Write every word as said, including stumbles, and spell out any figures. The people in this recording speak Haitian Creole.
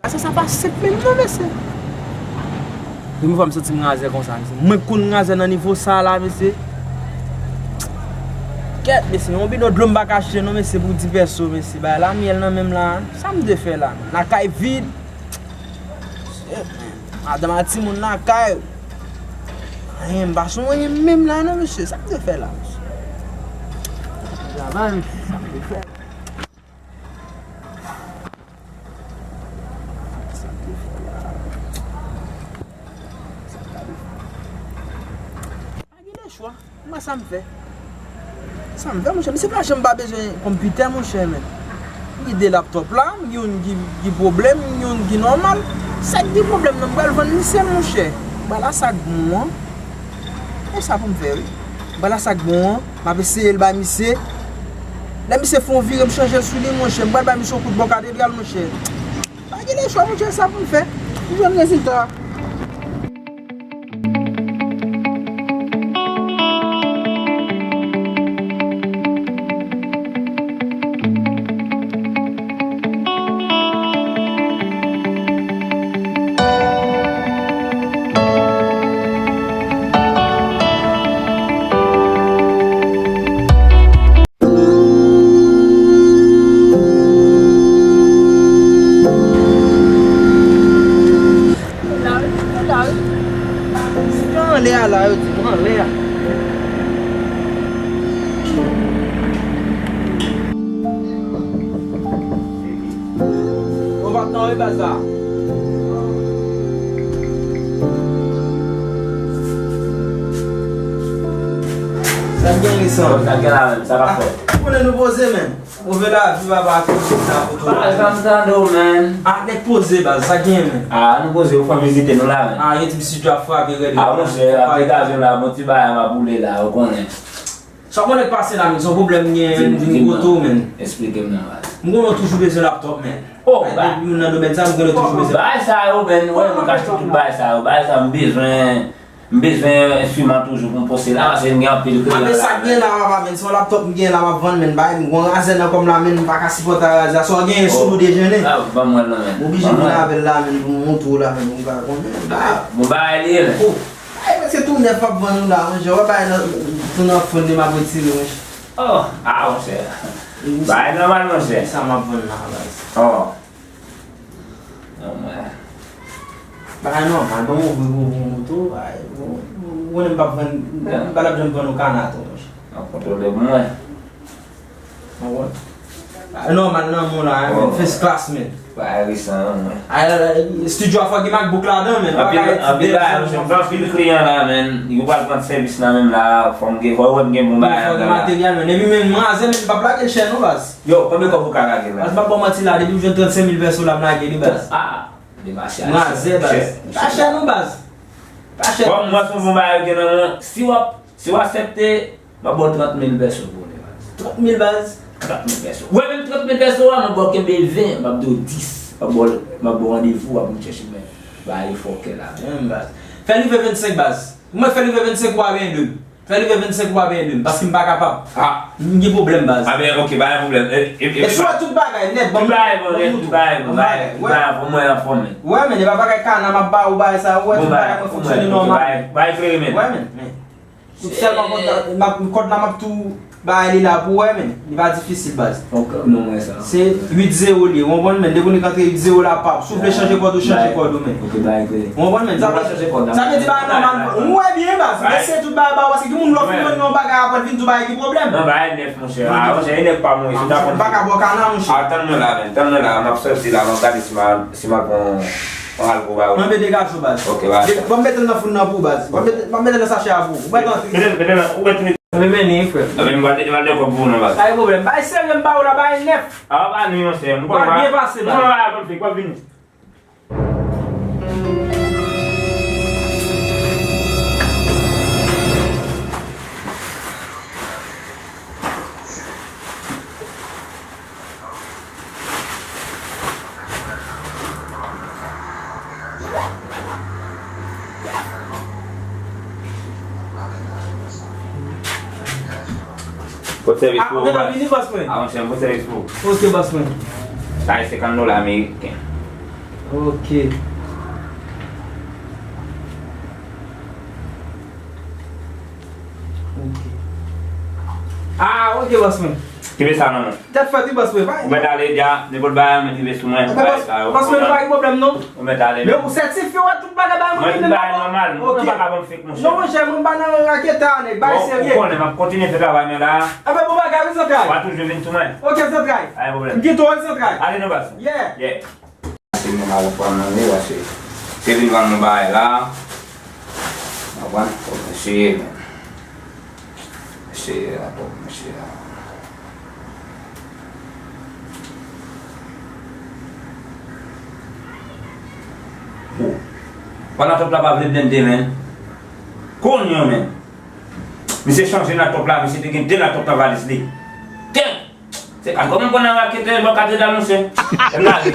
Sa, sa pa senp menm non, mesye. Premye fwa m santi m razè konsa, mesye. Mwen k konn razè nan nivo sa la, mesye. Kèt, mesye, yon bidon dlo m pa ka achte non, mesye, pou di pèso, mesye. Bagay la myèl nan men m la. Sa m dwe fè la? Lakay vid. Shit, man. Madanm a timoun lakay. Anyen, m pa sonje menm la non, mesye. Sa m dwe fè la, mesye? Travay, mesye. Sa m dwe fè? Pa gen lechwa. Mwen sa m fè. Sa m fè, monchè? Misye pa janm pa bezwen konpitè, monchè, men. M gen de laptòp la, m gen youn ki, ki pwoblèm, m gen youn ki nòmal. Sa k gen pwoblèm nan, m pral vann misye l, monchè. Bagay la sa k bon an. E sa pou m fè, wi. Bagay la sa k bon an. M ap eseye l bay misye. Lè misye fè yon vire, m chanje l sou li, monchè. M pral bay misye yon kout bò katedral, monchè. Pa gen lechwa, monchè, sa pou m fè. M jwenn rezilta a. Anlè a la, yo di m anlè a. Yo pa t nan wi baz la. Sa k gen resan? Sa k gen la menm, sa k ap fèt? Ou konnen nou poze, men. Move lavi, papa, ak tout sa pou tou. Pa janm tande w, man. A, nèg poze, baz, sa k gen, man? A, nou poze, ou fè vizite nou la, man. A, gen ti pisi djab frape rèd. A, monchè, apre gazon la, bon ti bagay m ap boule la, ou konnen. Sa w konnen k pase la, men, se yon pwoblèm m gen, m vin kote w, men. Eksplike m non, baz. M konnen w toujou bezwen laptòp, men. Oh, depi m nan domèn sa, m konnen w toujou bezwen. Bagay sa yo, men, wè, m ka achte tout bagay sa yo. Bagay sa yo, m bezwen. M bezwen enstriman toujou pou m poste la, paske m gen anpil kreyòl la. A, men sa k gen la, papa, men, se yon laptòp m gen la, m ap vann, men, bay, m gon razè nan kò m la, men, m pa ka sipòte razè a. Sa w genyen sou nou dejene? A, ban m wè l non, men. M oblije vin avè l la, men, pou m montre w la, men, pou m ka konnen. A, bon bagay li ye, men. Oh, bagay prèske tou nèf m ap vann ou la, monchè. Wè bagay nan, tou nan fonn li m ap retire, monchè. Oh, a, monchè. Bagay nòmal, monchè. Sa m ap vann la, baz. Oh. Nòmal. Bagay nòmal, ban m ouvri pou, pou moto, bagay, bon, bon, bon, m p ap vann, m pa t ap janm vann ou kana tou, monchè. N ap kontwole pou mwen. Ou konprann? Bagay nòmal nan men w la, men, first class, men. Bagay resan, men. Ay, ay, ay, estidyo a fò gen MacBook ladan, men. Anpil, anpil bagay, monchè, m gen anpil kliyan la, men. Yo pral pran sèvis la menm la, fò m gen, fò yo wè m gen bon bagay la. Fò gen materyèl, men. Epi men, m razè, men, m p ap lage l chè non, baz. Yo, konbyen kòb ou ka lage la? Baz, m p ap ba w manti la, depi m jwenn trannsenk mil pèso la, m lage li, baz. Ah, demasaj. M razè, baz. Pa chè non, baz. Pa chè. Bon, mwen se yon bon bagay ou gen nan men w. Si w ap, si w aksepte, m ap ba w trant mil pèso pou li, baz. Trant mil, baz? Trant mil pèso. Ou wè menm trant mil pèso a, m ap ba w kenbe ven, m ap di w dis. M ap ba w, m ap ba w randevou, w ap vin chèche mwen. Bagay fòkè la menm, baz. Fè l rive vennsenk, baz. Mwen fè l rive vennsenk ou pa benyen de m. Fè l rive vennsenk ou pa benyen de m, paske m pa kapab. Ah. M gen pwoblèm, baz. Ah ben, ok, pa gen pwoblèm. E, e, e, e si w wè tout bagay nèt, ban m, tout bagay bon, nèt, tout bagay bon, bagay, tout bagay bon, mwen anfòm, men. Wè, men, e pa bagay kana m ap ba ou, bagay sa, ou wè, tout bagay mwen fonksyone nòmal. Bagay, bagay klere, men. Wè, men, men. Sèlman kòd la, m ap, kòd la m ap tou bay li la pou wè, men. Li pa difisil, baz. Ok, non, mwen sa. Se uit zewo li ye, ou konprann, men. Depi w nik antre uit zewo la, pap. Si w vle chanje kòd ou, chanje kòd ou, men. Ok, bagay klere. Ou konprann, men. Sa vle, sa vle di bagay nòmal. Ou wè byen, baz. Mesye tout bagay ba ou, paske gen moun lè w fin vann yon bagay, apre l vin di w bagay gen pwoblèm. Non, bagay nèf, monchè. Ah, monchè, e nèf pa mwen. M pa ka bò kana, monchè. Ah, tann mwen la, men. Tann mwen la, m ap sòti la, m ap gade si m a, si m a pran yon alko ba ou. Mwen mete gaz ou, baz. Ok, baz. Ban m mete l nan foun nan pou ou, baz. Ban m mete, ban m mete l nan sachè a pou ou. Ou mèt antre. Mete l, mete l nan, ou mèt mete. Mwen mennen, frè. Mwen pa te, pa te kòb pou nou, baz. Pa gen pwoblèm. Bay serye, m ba ou la, bay nèf. Ah, pa nou, monchè. M konn pa byen pase, baz. Mwen pa konn fè, w ap vini. Pot sèvis pou ou, baz. Ah, monchè, pot sèvis pou ou. Ok, baz mwen. Sa e senkant dola ameriken. Ok. Ok. Ah, ok, bòs mwen. Kenbe sa nan men. Tèt fèt, wi, bòs mwen. Ou mèt ale, dja, nenpòt bagay, ou mèt rive sou mwen. Bòs mwen, pa gen pwoblèm, non. Ou mèt ale. Men ou sètifye, wè, tout bagay ba mwen. Mwen, tout bagay nòmal. Ou pa ka ban m fake, monchè. Non, monchè, mwen pa nan raketa, nèg, bagay serye. Ou konnen, m ap kontinye fè travay mwen la. Enben, bon bagay, wi, zantray. W a toujou vin sou mwen. Ok, zantray. Pa gen pwoblèm. M kite w, wi, zantray. Ale non, bòs. Yeah. Yeah. Se mwen al pran nan li, paske se vin vann nou bagay la. Ou konprann? Fòk nou eseye, men. Eseye la, fòk nou eseye la. Pandan twòp la pa vle blende, men. Kounye a, men. Misye chanje nan twòp la, misye te gen de nan twòp nan valiz li. Tè! Se pa kòman konn nan raketè, bò kate dalonse. M lage.